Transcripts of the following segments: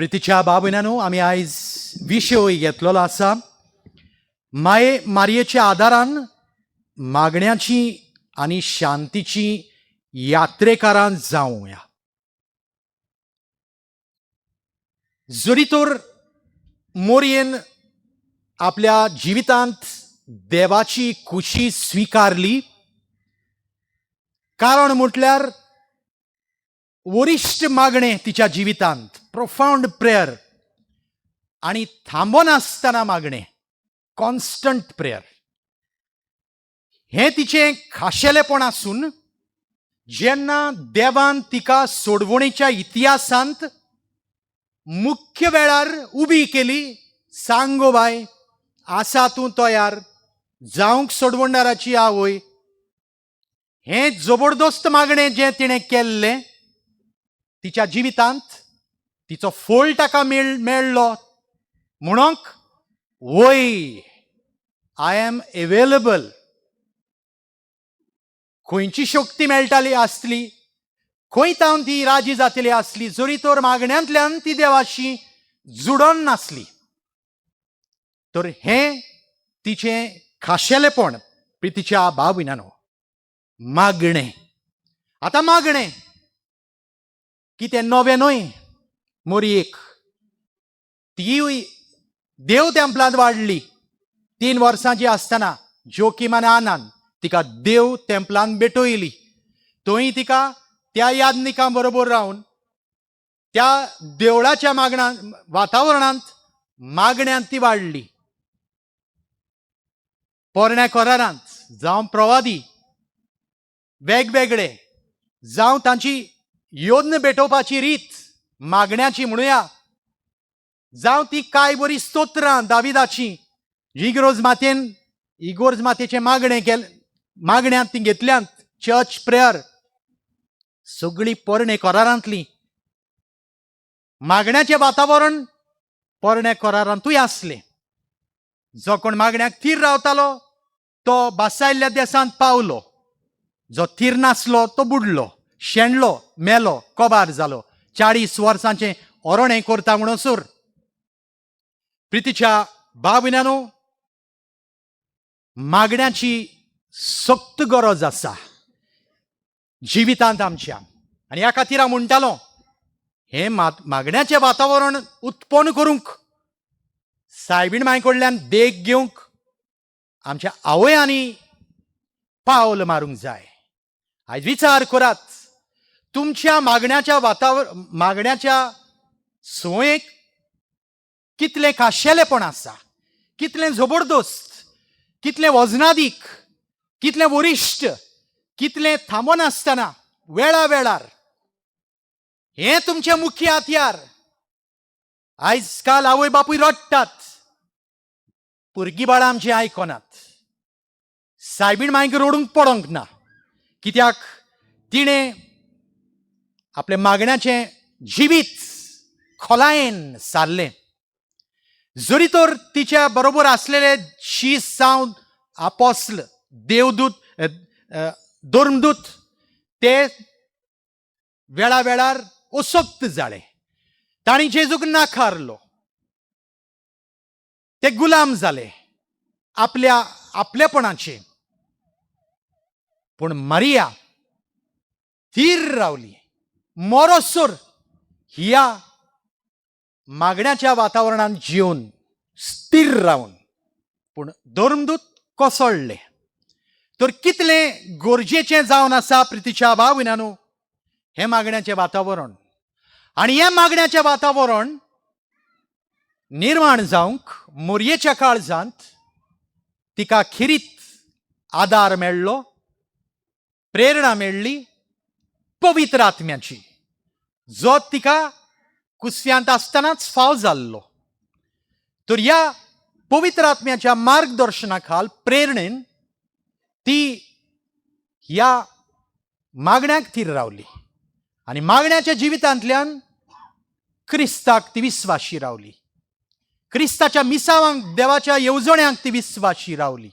प्रितीच्या बाबयनानो, आमी आयज विशय घेतलेलो आसा माये मारयेच्या आदारान मागण्याची आनी शांतीची यात्रेकारां जावया. जरी तर मोरयेन आपल्या जिवितांत देवाची खुशी स्विकारली, कारण म्हटल्यार वरिश्ठ मागणें तिच्या जिवितांत, प्रोफाउंड प्रेयर आनी थांबनासतना मागणें, कॉन्स्टंट प्रेयर, हें तिचें खाशेलेपण आसून जेन्ना देवान तिका सोडवणेच्या इतिहासांत मुख्य वेळार उबी केली, सांग गो बाय, आसा तूं तयार जावंक सोडवणदाराची आवय, हें जबरदस्त मागणें जें तिणें केल्लें तिच्या जिवितांत तिचो फोल ताका मेळ्ळो म्हणूंक वय I am available. खंयची शक्ती मेळटाली आसली, खंय तावन ती राजी जातली आसली, जरी तर मागण्यांतल्यान ती देवाशी जुडोन नासली, तर हें तिचें खाशेलेपण. प्रितीच्या भाव भयणांनो, मागणें. आतां मागणें कितें नवें न्हय मोरयेक, तीय देव तेंपलांत वाडली. 3 वर्सांची आसतना जोकीम आनी आनान तिका देव तेंपलांत भेटयली. थंय तिका त्या याज्ञिकां बरोबर रावन त्या देवळाच्या मागण्या वातावरणांत मागण्यांत ती वाडली. पोरण्या करारांत जावं प्रवादी वेगवेगळे, जावं तांची योद्न भेटोवपाची रीत मागण्याची म्हणुया, जावं ती कांय बरी स्तोत्रां दाविदाची, इगोर्ज मातेन इगोर्ज मातेचें मागणें केलें, मागण्यांत ती घेतल्यांत, चर्च प्रेयर, सगळीं पोरणे करारांतली मागण्याचें वातावरण पोरण्या करारांतूय आसलें. जो कोण मागण्याक थीर रावतालो तो बासायल्ल्या देसांत पावलो, जो थीर नासलो तो बुडलो, शेणलो, मेलो, कबार जालो. 40 वर्सांचें ओरणें करता म्हणसर. प्रितीच्या भाव भयणांनो, मागण्याची सक्त गरज आसा जिवितांत आमच्या. आनी ह्या खातीर हांव म्हणटालो, हें मागण्याचें वातावरण उत्पन्न करूंक सायबीण माय कडल्यान देख घेवंक आमच्या आवयांनी पावल मारूंक जाय. आयज विचार करात, तुमच्या मागण्याच्या वातावरण, मागण्याच्या संवयेक कितलें खाशेलेपण आसा, कितलें जबरदस्त, कितलें वजनादीक, कितलें वरिश्ठ, कितलें थांबनासतना वेळा वेळार, हें तुमचें मुख्य हत्यार. आयज काल आवय बापूय रडटात, भुरगीं बाळां आमचीं आयकनात. सायबीण मायक रडूंक पडोंक ना, कित्याक तिणें आपल्या मागण्याचें जिवीत खोलायेन सारलें. जरी तर तिच्या बरोबर आसलेले शीस जावं आपोस्ल, देवदूत, धर्मदूत, ते वेळा वेळार असक्त जाले, तांणी जेजूक नाकारलो, ते गुलाम जाले आपल्या आपलेपणाचे. पूण मारिया थीर रावली मोरोसोर ह्या मागण्याच्या वातावरणांत जिवन स्थिर रावन. पूण धर्मदूत कोसळ्ळे. तर कितलें गरजेचें जावन आसा प्रितीच्या भाव भयणांनो हें मागण्याचें वातावरण. आनी हें मागण्याचें वातावरण निर्माण जावंक मोरयेच्या काळजांत तिका खेरीत आदार मेळ्ळो, प्रेरणा मेळ्ळी पवित्र आत्म्याची, जो तिका कुस्यांत आसतनाच फाव जाल्लो. तर ह्या पवित्र आत्म्याच्या मार्गदर्शना खाल प्रेरणेन ती ह्या मागण्याक थीर रावली आनी मागण्याच्या जिवितांतल्यान क्रिस्ताक ती विस्वाशी रावली, क्रिस्ताच्या मिसावांक, देवाच्या येवजण्यांक ती विस्वाशी रावली.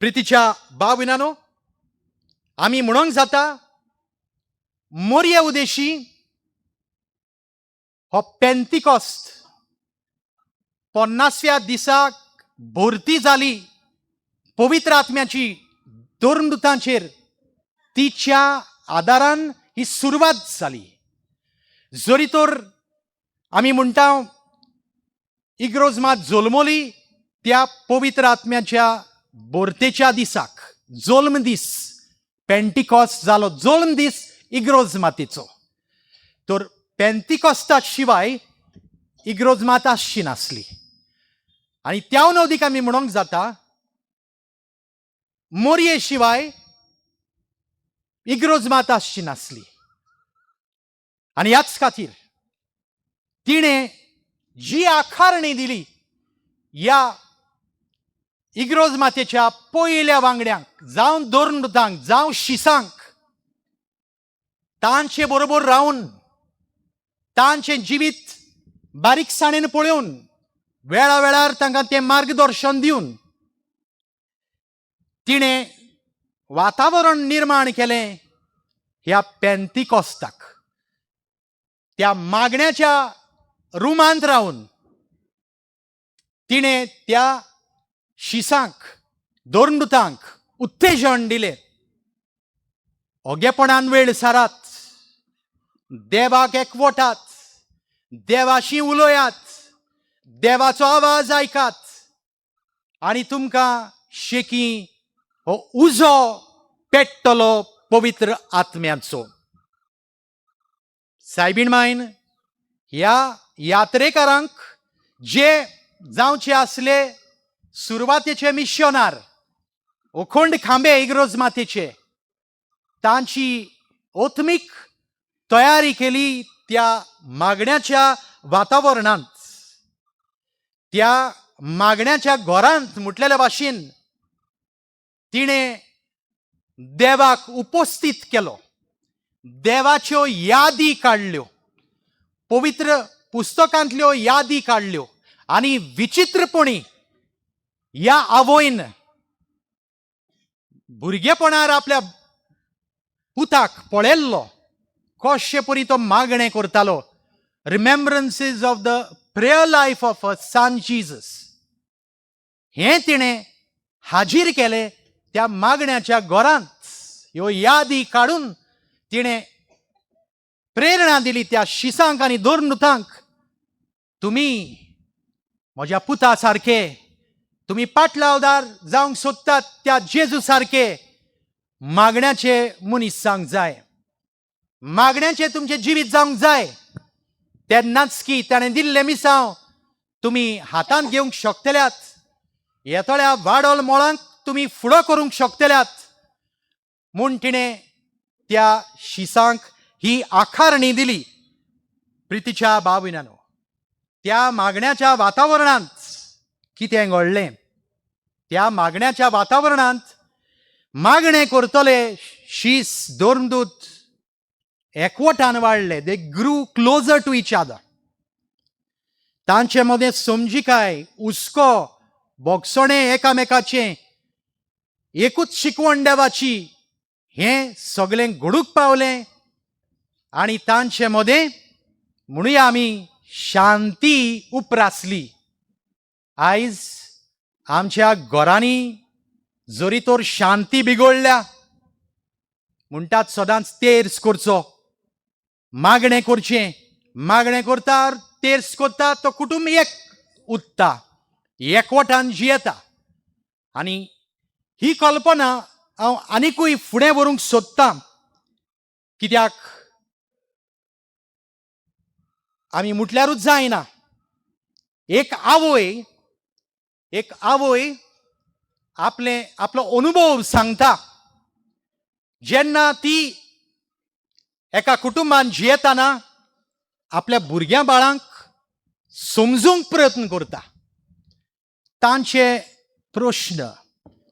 प्रितीच्या भाव भयणांनो, आमी म्हणूंक जाता मोरये उदेशी हो पेंतिकॉस्त 50व्या दिसाक भरती जाली पवित्र आत्म्याची धर्मदूतांचेर, तिच्या आदारान ही सुरवात जाली. जरी तर आमी म्हणटा इग्रोज मात जल्मली त्या पवित्र आत्म्याच्या भरतेच्या दिसाक, जल्म दीस पेंटिकॉस जालो, जल्म दीस इग्रोज मातेचो, तर पेंतिकॉस्ता शिवाय इग्रोज मात आसची नासली. आनी त्या नदीक आमी म्हणूंक जाता मोरये शिवाय इग्रोज मात आसची नासली. आनी ह्याच खातीर तिणें जी आकारणी दिली ह्या इग्रोज मातेच्या पयल्या वांगड्यांक, जावं धर्मदूतांक, जावं शिसांक, तांचे बरोबर रावन, तांचें जिवीत बारीकसाणेन पळोवन, वेळा वेळार तांकां तें मार्गदर्शन दिवन तिणें वातावरण निर्माण केलें ह्या पेंतिकॉस्ताक. त्या मागण्याच्या रुमांत रावन तिणें त्या शिसांक, धर्मदूतांक उत्तेजन दिलें, ओगेपणान वेळ सारात, देवाक एकवटात, देवाशी उलयात, देवाचो आवाज आयकात आनी तुमकां शेकी हो उजो पेट्टलो पवित्र आत्म्याचो. सायबीण मायन ह्या यात्रेकारांक जे जावचे आसले सुरवातेचे मिशनार, अखंड खांबे इग्रोज मातेचे, तांची आत्मीक तयारी केली त्या मागण्याच्या वातावरणांत, त्या मागण्याच्या घरांत. म्हटलेल्या भाशेन तिणें देवाक उपस्थीत केलो, देवाच्यो यादी काडल्यो, पवित्र पुस्तकांतल्यो यादी काडल्यो. आनी विचित्रपणी ह्या आवयन भुरगेपणार आपल्या पुताक पळयल्लो कशे परी तो मागणें करतालो, remembrances of the prayer life of her son Jesus, हें तिणें हाजीर केलें त्या मागण्याच्या घरांत. ह्यो यादी काडून तिणें प्रेरणा दिली त्या शिसांक आनी धर्मदूतांक, तुमी म्हज्या पुता सारके, तुमी पाटलावदार जावंक सोदतात त्या जेजू सारके मागण्याचे मनीस जावंक जाय, मागण्याचें तुमचें जिवीत जावंक जाय, तेन्नाच की ताणें दिल्लें मिसांव तुमी हातांत घेवंक शकतल्यात, येतल्या वाडोल मोळांक तुमी फुडो करूंक शकतल्यात म्हूण तिणें त्या शिसांक ही आकारणी दिली. प्रितीच्या भाव, त्या मागण्याच्या वातावरणांत कितें घडलें? त्या मागण्याच्या वातावरणांत मागणें करतले शीस, धर्मदूत एकवटान वाडले. They grew closer to each other. तांचे मदें समजिकाय, हुस्को, भोगसणें एकामेकाचें, एकूच शिकवण देवाची, हें सगळें घडूंक पावलें आनी तांचे मदें म्हणुया आमी शांती उपरासली. आयज आमच्या घरांनी जरी तर शांती बिगडल्या, म्हणटात सदांच तेर्स करचो, मागणें करचें. मागणें करता, तेर्स करता, तो कुटुंब एक उरता, एकवटान जियेता. आनी ही कल्पना हांव आनिकूय फुडें व्हरूंक सोदतां, कित्याक आमी म्हटल्यारूच जायना. एक आवय आपले आपलो अनुभव सांगता. जेन्ना ती एका कुटुंबान जियेतना आपल्या भुरग्यां बाळांक समजूंक प्रयत्न करता, तांचे प्रश्न,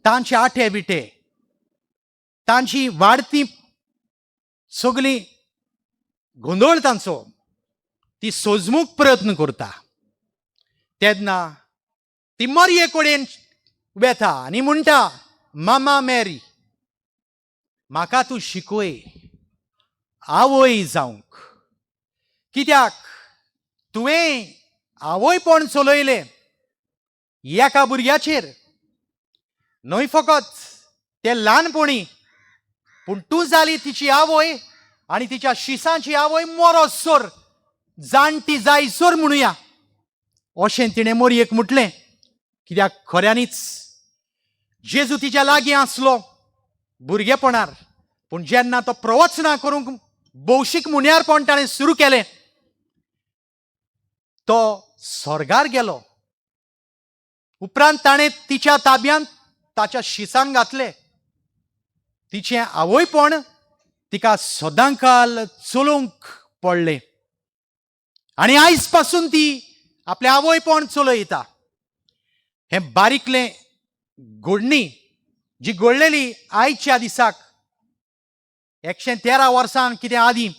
तांचे आठे विटे, तांची वाडती सगळी गोंदळ तांचो ती सोजमूंक प्रयत्न करता, तेन्ना ती मरये कडेन वेता आनी म्हणटा, मामा मॅरी, म्हाका तूं शिकय आवय जावंक, कित्याक तुवें आवयपण चलयलें एका भुरग्याचेर, न्हय फकत ते ल्हानपणी, पूण तूं जाली तिची आवय आनी तिच्या शिसांची आवय मरोसर, जाणटी जायसर म्हणुया, अशें तिणें मोरयेक म्हटलें. कित्याक खऱ्यांनीच जेजू तिच्या लागीं आसलो भुरगेपणार, पूण जेन्ना तो प्रवचनां करूंक भौशीक मुन्यारपण ताणें सुरू केलें, तो स्वर्गार गेलो. उपरांत ताणें तिच्या ताब्यांत ताच्या शिसांक घातले. तिचें आवयपण तिका सदांकाल चलोवंक पडलें आनी आयज पासून ती आपलें आवयपण चलयता. हें बारीकलें घडणी जी घडलेली आयच्या दिसाक 113 वर्सां कितें आदीं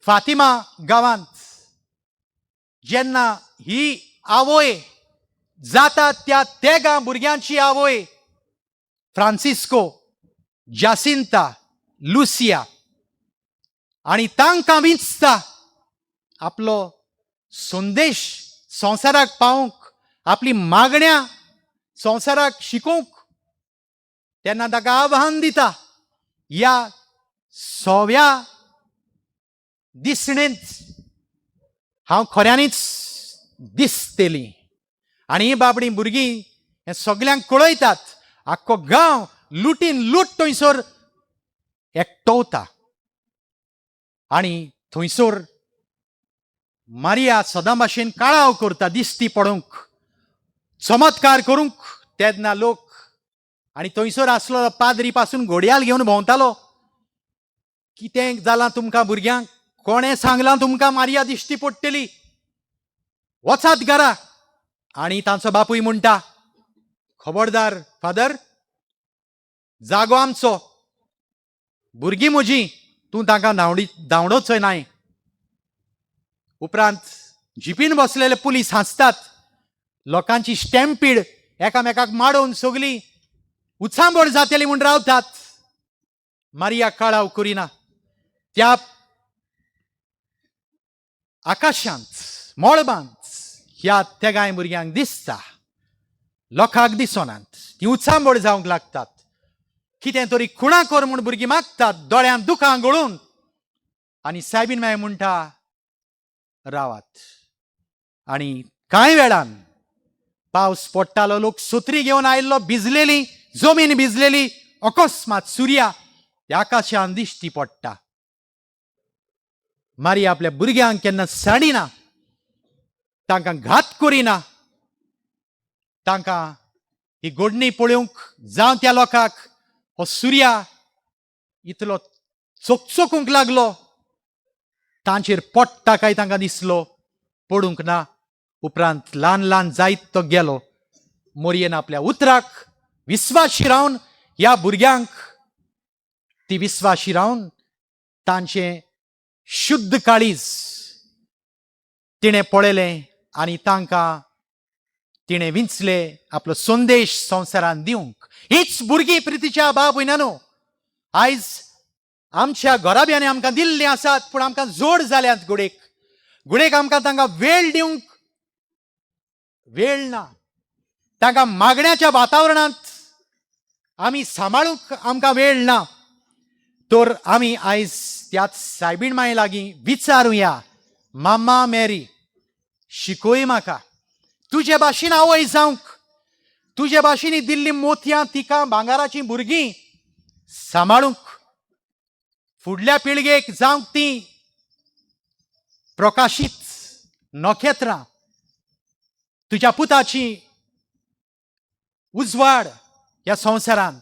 फातिमा गांवांत, जेन्ना ही आवय जाता त्या तेगां भुरग्यांची आवय, फ्रांसिस्को, जासिंता, लुसिया, आनी तांकां विंचता आपलो संदेश संवसाराक पावोवंक, आपली मागण्या संवसाराक शिकोवंक, तेन्ना ताका आव्हान दिता, ह्या सव्या दिसणेंत हांव खऱ्यांनीच दिसतली. आनी ही बाबडीं भुरगीं हें सगल्यांक कळयतात. आख्खो गांव लुटीन लूट थंयसर एकटवता आनी थंयसर मारिया सदां भाशेन काळाव करता दिसती पडूंक, चमत्कार करूंक. तेन्ना लोक आनी थंयसर आसलो पाद्री पासून घोडयाल घेवन भोंवतालो. कितें जालां तुमकां भुरग्यांक? कोणें सांगलां तुमकां मारिया दिश्टी पडटली? वचात घरा. आनी तांचो बापूय म्हणटा, खबरदार फादर, जागो आमचो, भुरगीं म्हजीं, तूं तांकां धांवडी धांवडोचो नाय. उपरांत जिपीन बसलेले पुलीस हांसतात. लोकांची स्टॅम्पीड, एकामेकाक माडोवन सगली उचांबळ जातली म्हूण रावतात. मारिया काळाव करिना. त्या आकाशांत मळबांत ह्या तेगांय भुरग्यांक दिसता, लोकांक दिसनात. ती उचांबळ जावंक लागतात. कितें तरी खुणा कर म्हूण भुरगीं मागतात दोळ्यांत दुकां गळून. आनी सायबीन मागीर म्हणटा, रावात. आनी कांय वेळान पावस पडटालो, लोक सुत्री घेवन आयिल्लो, भिजलेली जमीन भिजलेली. अकस्मात सुर्या त्या आकाशान दिश्टी पडटा. मारी आपल्या भुरग्यांक केन्ना साडिना, तांकां घात करिना. तांकां ही गोडणी पळोवंक जावं त्या लोकांक हो सुर्या इतलो चकचकूंक लागलो, तांचेर पडटा काय तांकां दिसलो, पडूंक ना. उपरांत ल्हान ल्हान जायत तो गेलो. मोरयेन आपल्या उतराक विस्वाशी रावन ह्या भुरग्यांक ती विस्वाशी रावन तांचें शुद्ध काळीज तिणें पळयलें आनी तांकां तिणें विंचले आपलो संदेश संवसारान दिवंक. हीच भुरगीं, प्रितीच्या बाब भयणानो, आयज आमच्या घराब्यांनी आमकां दिल्लीं आसात, पूण आमकां जोड जाल्यात घोडेक घोडेक. आमकां तांकां वेळ दिवंक वेळ ना. तांकां मागण्याच्या वातावरणांत आमी सांबाळूंक आमकां वेळ ना. तर आमी आयज त्याच सायबीण माये लागीं विचारुया, मामा मेरी, शिकय म्हाका तुजे भाशेन आवय जावंक, तुजे भाशेन दिल्ली मोतयां तिका भांगाराचीं भुरगीं सांबाळूंक, फुडल्या पिळगेक जावंक ती प्रकाशीत नखेत्रां, तुज्या पुताची उजवाड ह्या संवसारांत,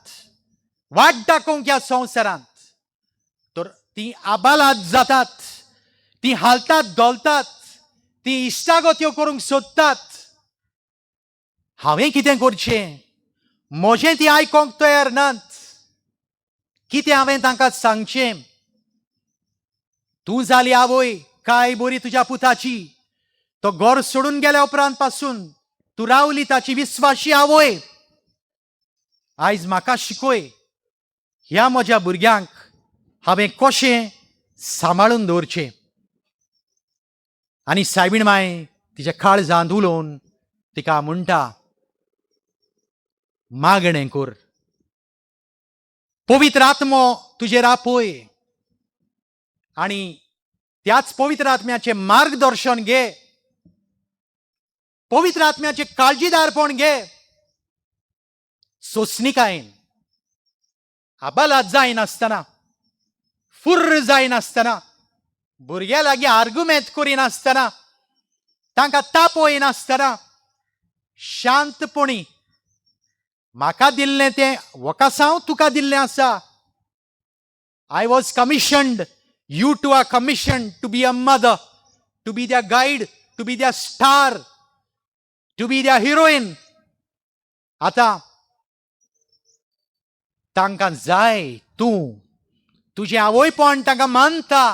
वाट दाखोवंक ह्या संवसारांत. तर ती आबालात जातात, ती हालतात धोलतात, ती इश्टागत्यो करूंक सोदतात. हांवें कितें करचें? म्हजें ती आयकोंक तयार नात. कितें हांवें तांकां सांगचें? तूं जाली आवय काय बरी तुज्या पुताची. तो घर सोडून गेल्या उपरांत पासून तूं रावली ताची विस्वाशी आवय. आयज म्हाका शिकय, ह्या म्हज्या भुरग्यांक हांवें कशें सांबाळून दवरचें. आनी सायबीण माय तिच्या काळजांत उलोवन तिका म्हणटा, मागणें कर, पवित्र आत्मो तुजेर आपय आनी त्याच पवित्र आत्म्याचें मार्गदर्शन घे, पवित्र आत्म्याचें काळजीदारपण घे. सोंसणिकायेन, आबालात जायनासतना, फुर्र जायनासतना, भुरग्या लागीं आर्गुमेंत करिनासतना, तांकां तापयनासतना, शांतपणी म्हाका दिल्लें तें वकासांव तुका दिल्लें आसा. I was commissioned, you too are commissioned to be a mother, to be their guide, to be their star, to be their heroine. आतां तांकां जाय तूं, तुजें आवयपण तांकां मानता,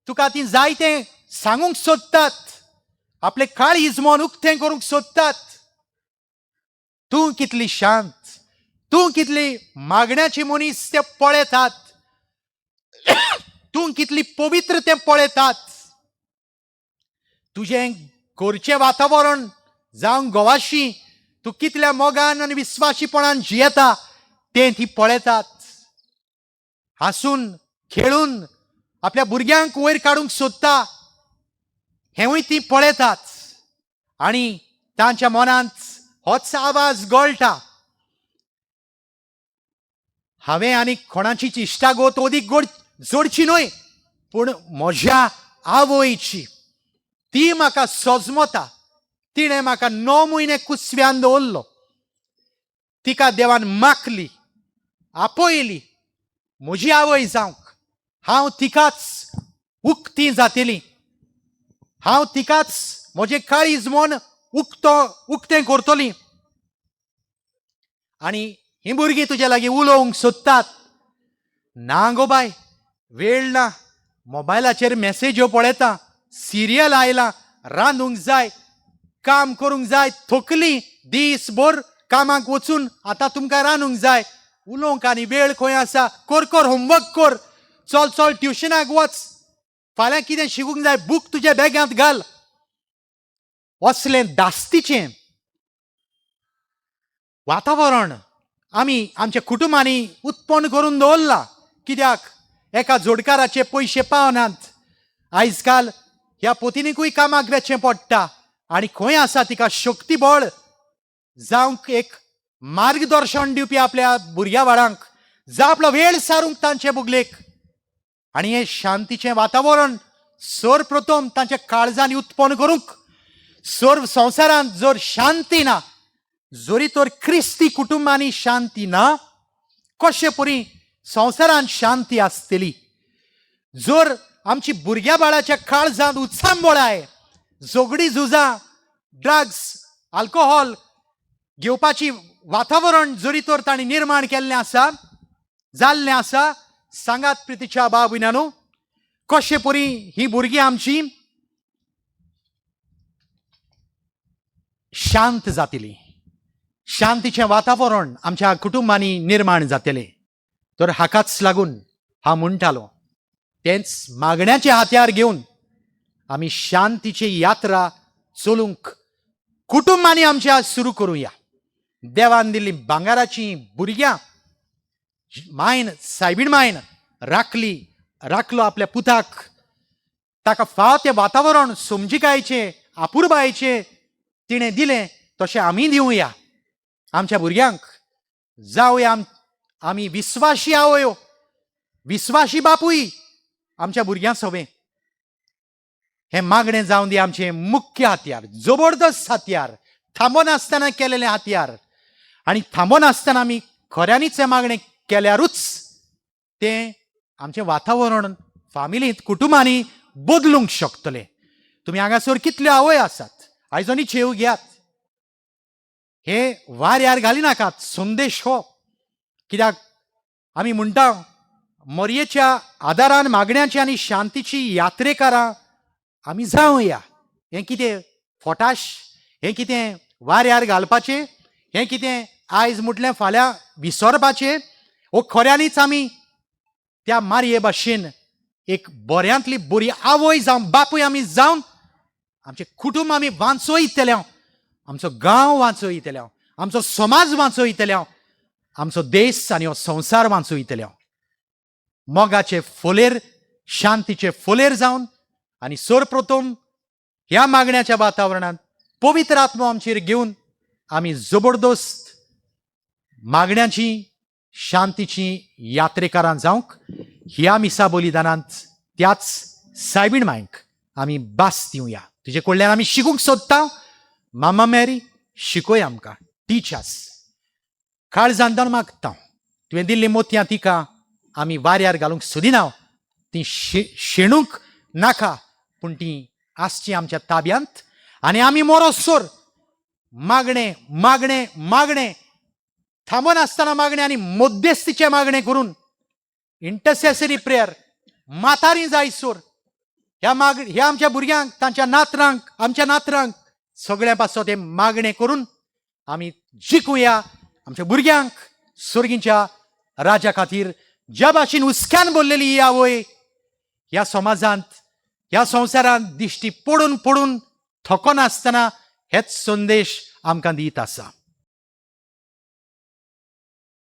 तुका ती जाय तें सांगूंक सोदतात, आपलें काळीज मन उक्तें करूंक सोदतात. तूं कितली शांत, तूं कितली मागण्याची मनीस ते पळयतात, तूं कितली पवित्र तें पळयतात. तुजें घरचें वातावरण जावं घोवाशी तूं कितल्या मोगान आनी विस्वाशीपणान जियेता तें ती पळयतात. हांसून खेळून आपल्या भुरग्यांक वयर काडूंक सोदता हेंवूय ती पळयतात आनी तांच्या मनांत होच आवाज गळटा, हांवें आनी कोणाची इश्टागत अदीक गोड जोडची न्हय, पूण म्हज्या आवयची, ती म्हाका सोजमता, तिणें म्हाका 9 म्हयने कुसव्यान दवरलो, तिका देवान माखली, आपयली म्हजी आवय जावंक, हांव तिकाच उक्ती जातली, हांव तिकाच म्हजें काळीज मन उक्तो उक्तें करतली. आनी हीं भुरगीं तुज्या लागीं उलोवंक सोदतात, ना गो बाय, वेळ ना, मोबायलाचेर मॅसेज्यो पळयता, सिरियल आयलां, रांदूंक जाय, काम करूंक जाय, थकली दीसभर कामाक वचून, आतां तुमकां रांदूंक जाय, उलोवंक आनी वेळ खंय आसा, कर कर होमवर्क कर, चल चल ट्युशनाक वच, फाल्यां कितें शिकूंक जाय बूक तुज्या बॅगांत घाल. असलें दास्तीचें वातावरण आमी आमच्या कुटुंबांनी उत्पन्न करून दवरलां. कित्याक एका जोडकाराचे पयशे पावनात. आयज काल ह्या पोतिनीकूय कामाक वेचें पडटा आनी खंय आसा तिका शक्ती बळ जावंक एक मार्गदर्शन दिवपी आपल्या भुरग्या बाळांक, जावं आपलो वेळ सारूंक तांचे बुगलेक. आनी हें शांतीचें वातावरण सर्वप्रथम तांच्या काळजांनी उत्पन्न करूंक. सर्व संवसारांत जर शांती ना, जरी तर क्रिस्ती कुटुंबांनी शांती ना, कशे परी संवसारांत शांती आसतली? जर आमची भुरग्या बाळाच्या काळजांत उचांबळाय, झगडी झुजां, ड्रग्स, अल्कोहोल घेवपाची वातावरण जरी तर तांणी निर्माण केल्लें आसा, जाल्लें आसा, सांगात प्रितीच्या बाब भयणांनो, कशे परी ही भुरगीं आमची शांत जातली, शांतीचें वातावरण आमच्या कुटुंबांनी निर्माण जातलें. तर हाकाच लागून हांव म्हणटालो, तेंच मागण्याचे हात्यार घेवन आमी शांतीची यात्रा चलूंक कुटुंबांनी आमच्या सुरू करुया. देवान दिल्ली भांगराची भुरग्यां मायन, सायबीण मायन राखली, राखलो आपल्या पुताक, ताका फाव तें वातावरण समजिकायचें, आपुरबायचें तिणें दिलें, तशें आमी दिवया आमच्या भुरग्यांक. जावया आमी विस्वाशी आवयो, विस्वाशी बापूय आमच्या भुरग्यां सवें. हें मागणें जावन दी आमचें मुख्य हत्यार, जबरदस्त हत्यार, थांबनासतना केलेलें हत्यार. आनी थांबनासतना आमी खऱ्यांनीच हें मागणें केल्यारूच तें आमचें वातावरण फामिलींत, कुटुंबांनी बदलूंक शकतलें. तुमी हांगासर कितल्यो आवय आसात, आयज आनी चेव घेयात, हे वाऱ्यार घालिनाकात संदेश हो. कित्याक आमी म्हणटा, मरयेच्या आदारान मागण्याची आनी शांतीची यात्रेकारां आमी जावया. हें कितें फोटाश, हें कितें वाऱ्यार घालपाचें, हें कितें आयज म्हटलें फाल्यां विसरपाचें? वो खऱ्यांनीच आमी त्या मारये भाशेन एक बऱ्यांतली बरी आवय जावं बापूय आमी जावन आमचें कुटुंब आमी वांचयतले, आमचो गांव वांचयतले, आमचो समाज वांचयतले, आमचो देश आनी हो संवसार वांचयतले. मोगाचे फोलेर, शांतीचे फोलेर जावन आनी सर्वप्रथम ह्या मागण्याच्या वातावरणांत पवित्र आत्मो आमचेर घेवन आमी जबरदस्त मागण्याची, शांतीची यात्रेकारां जावंक ह्या मिसा बलिदानांत त्याच सायबीण मायक आमी बास दिवया. तुजे कडल्यान आमी शिकूंक सोदता. मामा मॅरी, शिकय आमकां, टीच अस. काळजान मागता, तुवें दिल्ली मोतयां तिका आमी वाऱ्यार घालूंक सोदिना. ती शेणूंक नाका, पूण ती आसची आमच्या ताब्यांत आनी आमी मोरोसोर मागणें, मागणें, मागणें थांबनासतना मागणें आनी मध्यस्थीचें मागणें करून इंटरसेसरी प्रेयर मातारी जायसर ह्या आमच्या भुरग्यांक, तांच्या नातरांक, आमच्या नातरांक, सगळ्यां पासत हें मागणें करून आमी जिखुया आमच्या भुरग्यांक सर्गीच्या राजा खातीर. ज्या भाशेन हुस्क्यान भरलेली ही आवय ह्या समाजांत, ह्या संवसारांत दिश्टी पडून पडून थकनासतना हेच संदेश आमकां दीत आसा.